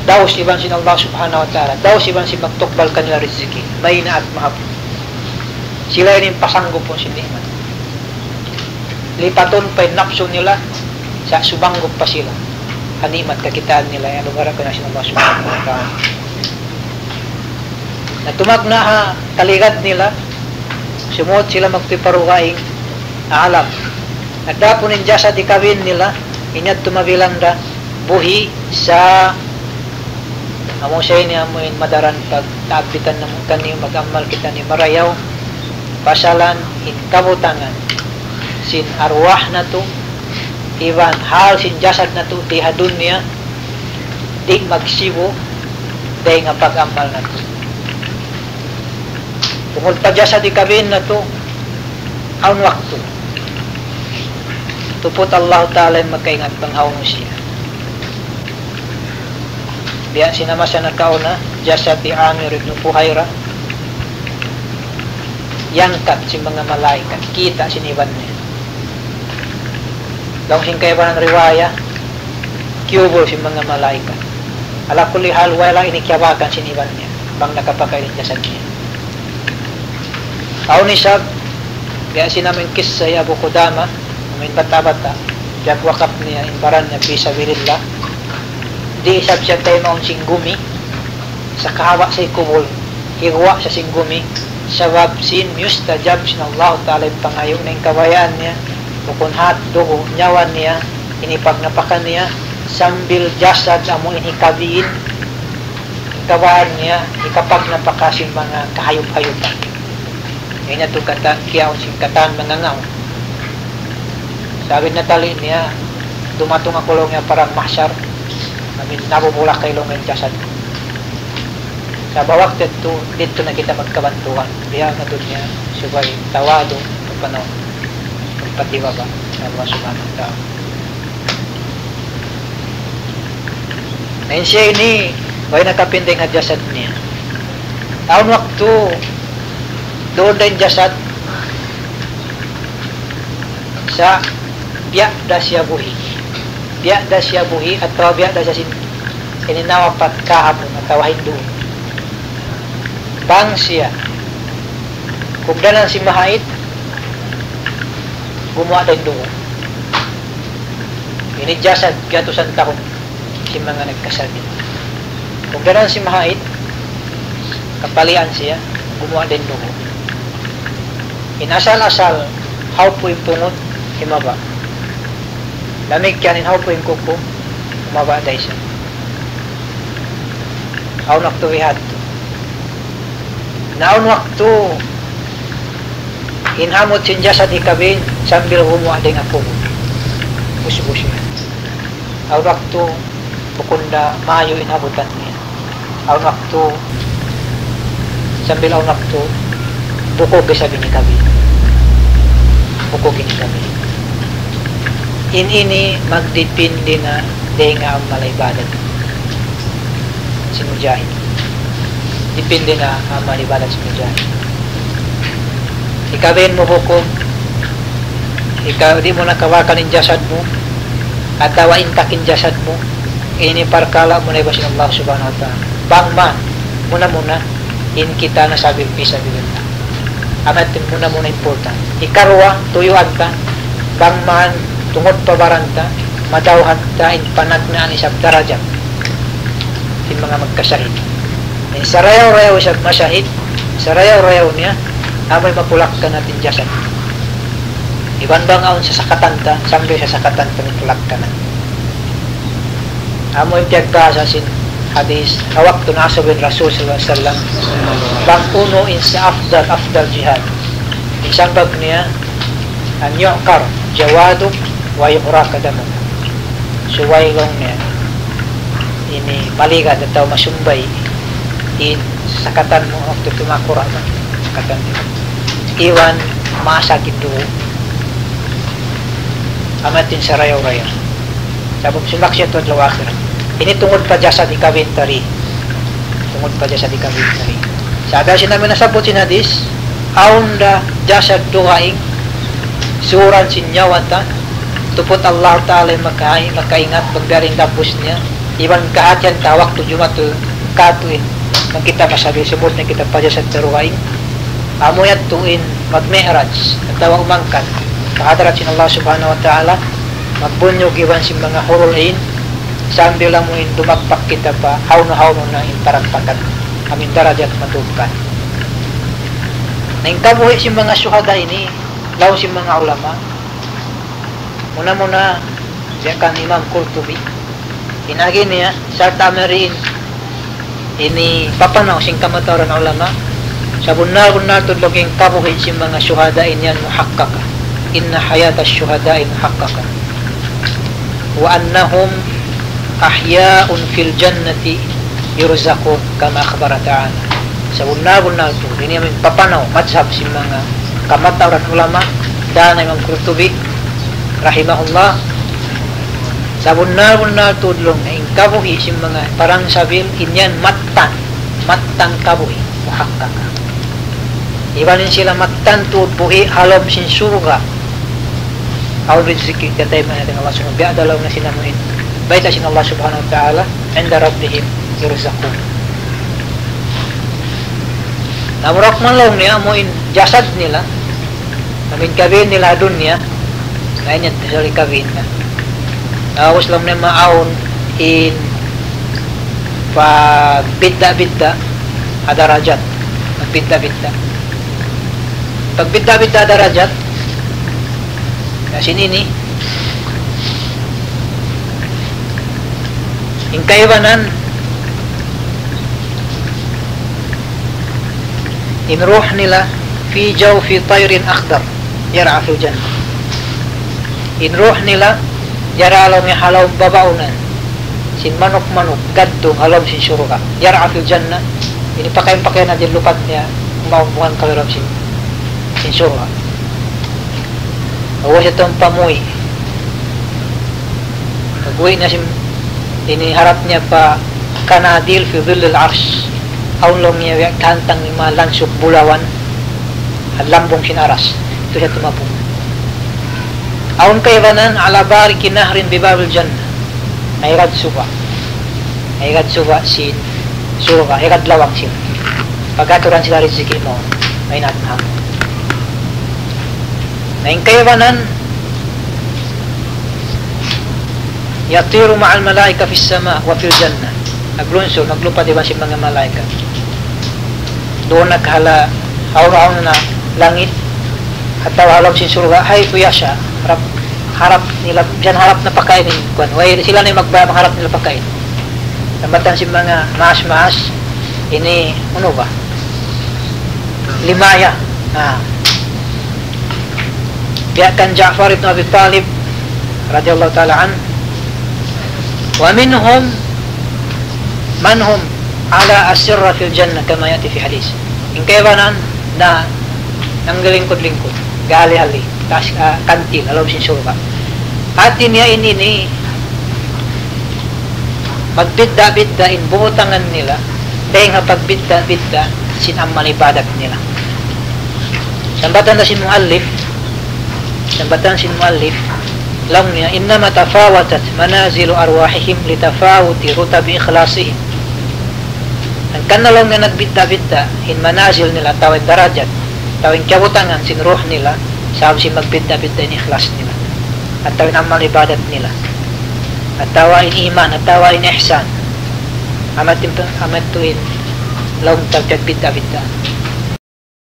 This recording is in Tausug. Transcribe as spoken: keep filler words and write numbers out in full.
Daus iban sin Allah Subhanahu wa Ta'ala, daus iban sin magtukbal kanila rizki, maynaat mahapun. Sila ini in pasanggupun sin ni'mat. Lipatun pa in napsu nila, sa' sumanggup pa sila ha ni'mat kakitaan nila, yan, lugar pa na sin Allah Subhanahu wa Ta'ala. Na tumagna' ha taligad nila, sumud sila magtuy pa dugaing alam. Adapun in jasad hikabin nila, in yadtu mabilang da buhi' sa' amu sa ini amu in madaran pagtaabbitan namu' taniyu, mag-amal kitaniyu marayaw, pasalan in kabutangan sin arwah natu', iban hal sin jasad natu' di ha dunya, di' magsibu' dayn ha pag-amal natu'. Tungud pa jasad hikabin natu', awn waktu tuput Allah Ta'ala in makaingat bang hawnu siya. Biya' sin masa nakauna, jasad hi Amir ibn Fuhaira, iyangkat sin manga malaikat, kita' sin iban niya. Laung sin kaibanan riwaya, kiyubul sin manga malaikat. Ala kulli hal, wala' ini kiyabakan sin iban niya, bang nakapakain in jasad niya. Awn isab, biya' sin amu in kissa hi Abu Qudama, amu in bata'-bata', piyagwakap niya in baran niya fi sabilillah. Di' isab siya taymaun sin gumi, sa' kahaba' sa' hikubul, higuwa' siya sin gumi, sabab sin miyustajab sin Allah Ta'ala in pangayu' niya, in kabayaan niya, bukun hat dugu' nyawa niya, in hipagnapaka niya, sambil jasad amu in hikabin, in kabayaan niya, hikapagnapaka sin manga kahayup-hayupan. Ina tu katan, kiyaun sin katan mangangaw. Sabab na tali niya, dumatung aku laung niya padang mahsar, amin nabubulak kay laung in jasad. Sa' bawak didtu, didtu na kita magkabantuan. Biya' na dunya, subay tawadu, pagpanaw, pagpatibaba, sa' Allah Subhanahu wa Ta'ala. Na in siya ini, way nakapinding ha jasad niya. Awn waktu, duun da in jasad, sa' biya' da siya buhi'. Biya' da siya buhi', atawa biya' da siya sin, ini nawapat kahapun, atawa hinduun. Bang siya, kugdanan sin mahait, gumuwa' da in dugu'. Ini jasad, gatusan tahun, sin manga nagkasakit. Kugdanan sin mahait, kapalian siya, gumuwa' da in dugu'. In asal-asal, hawpu' in pungut, himaba'. Damikkiyan in hawpu' in kuku, himaba' da isab. Awn waktu bihadtu. Na awn waktu, in hamut sin jasad hikabin, sambil gumuwa' dayn ha kubul. Busbus siya. Awn waktu, bukun da mayu' in habutan niya. Awn waktu, sambil awn waktu, bukug isab in hikabin. Bukug in hikabin. In ini magdipindi na dayn ha amal ibadat sin mujahid. Dipindi na amal ibadat sin mujahid. Hikabin mu bukug, ikaw di' mu na kawakan in jasad mu, atawa intak in jasad mu, ini parkala' mu na iban sin Allah Subhanahu wa Ta'ala. Bang man, muna-muna, in kita nasabil fi sabilillah. Amu yadtu in muna-muna important. Hikaruwa, tuyuan ta, bang man tungud pa baran ta, madawhan ta in panagnaan isab darajat sin manga magkasahid. In sarayaw-rayaw isab masahid, sarayaw-rayaw niya, amu in mapulakkan natu' in jasad. Iban bang awn sasakatan ta, sambil sasakatan ta mapulakkan natu'. Amu in piyagbahasa sin hadis, ha waktu naasubu in Rasul sallallahu alayhi wasallam, bang unu in sa afdal, afdal jihad. In sambag niya, أن يعقر جوادك ويهراق دمك. Subay laung niya, ini maligad atawa masumbay in sakatan mu waktu tumakura' man, sakatan mu. Iban maas in dugu'. Amu yadtu in sarayaw-rayaw. Sabab sumaksi' yadtu adlaw akhirat. Ini tungud pa jasad hikabin ta di. Tungud pa jasad hikabin ta di. Sa' biya' sin amu in nasabbut sin hadis, awn da jasad dugaing, suran sin nyawa ta, tuput Allah Ta'ala in makahi-, makaingat, pagbiya' diin dagbus niya, Iban kahatihan ta waktu Jumaat katu' in, bang kita masabil sumud na kita pa jasad darugaing. Amu yadtu in mag-mi'raj, atawa umangkat pa hadarat sin Allah Subhanahu wa Ta'ala, magbunyug iban sin manga hurul ain, sambil amu in dumagpak kita pa hawnu-hawnu na in parampakan, amu in darajat mataud katu'. Na in kabuhi' sin manga shuhada ini, laung sin manga ulama, muna-muna, biya' kan Imam Qurtubi, in agi niya, sarta' mari in, ini papanaw sin kamatauran ulama, sabunnal-bunnal tuud laung in kabuhi' sin manga shuhada in yan muhaqqaqa. إن حياة الشهداء محققة. وأنهم أحياء في الجنة يرزقون كما أخبر تعالى. Sabunnal-bunnal tuud. Ini amu in papanaw, madhab sin manga kamatauran ulama, dayn ha Imam Qurtubi, rahimahullah. Sabunnal-bunnal tuud laung in kabuhi' sin manga parang sabil, in yan mattan, mattan kabuhi', muhaqqaqa. Iban in sila mattan tuud buhi' ha lawm sin surga'. Awn rizki tiyatayma' nila sin Allah Subhanahu wa Ta'ala, biya' da laung niya sin amu in bayta' sin Allah Subhanahu wa Ta'ala, عند ربهم يرزقون. Na, mura' man laung niya amu in jasad nila, amu in kabin nila ha dunya, na in yan, sorry, kabin na. Tapos laung niya maawn in pagbidda'-bidda' ha darajat. Pagbidda'-bidda'. Pagbidda'-bidda' ha darajat. Na sin ini, in kaibanan, in ruh nila في جوف طير أخضر يرعى في الجنة. In ruh nila, yara laung niya ha lawm babaunan sin manuk-manuk, gaddung ha lawm sin surga'. يرعى في الجنة, ini pakain-pakain na in lupat niya, maumpungan ka ha lawm sin, sin surga'. Awa siya tuud pamuwi'. Pag'uwi' niya sin, ini harap niya pa قناديل في ظل العرش. Awn laung niya biya' kahantang manga lansuk bulawan, ha lambung sin aras. Yadtu siya tumapuk. Awn kaibanan على بارق نهر بباب الجنة. Haygad suba'. Haygad suba' sin surga', haygad lawang sila. Pag-aturan sila rizki mawn. Maynat na. Na in kaibanan, يطير مع الملائكة في السماء وفي الجنة. Naglunsur, naglupad iban sin manga malaikat. Duun na kahala, awn-awn na langit, atawa ha lawm sin surga', حيث يشاء. Harap, harap nila, bisan harap na pakain in kuwan. Way, sila na in magbaya' bang harap nila pakain. Sambatan sin manga maas-maas, ini, unu ba? Limaya. Ah. Biya' kan Ja'far ibn Abi Talib, radiyallahu ta'ala anhu, ومنهم من هم على أسرة في الجنة كما يأتي في حديث. In kaibanan na naggalingkud-lingkud, gahali-hali, taas, ah, kantil, ha lawm sin surga'. Hati niya ini, ini, magbidda'-bidda' in butangan nila, dayn ha pagbidda'-bidda' sin amal ibadat nila. Sambatan da sin muallif, sambatan sin muallif, laung niya, إنما تفاوتت منازل أرواحهم لتفاوت رتب إخلاصهم. Hangkan na laung niya nagbidda'-bidda' in manazil nila, atawa in darajat, atawa in kabutangan sin ruh nila, sabab sin magbidda'-bidda' in ikhlas nila, atawa in amal ibadat nila, atawa in iman, atawa in ihsan. Amu yadtu in, amu yadtu in laung ta piyagbidda'-bidda'.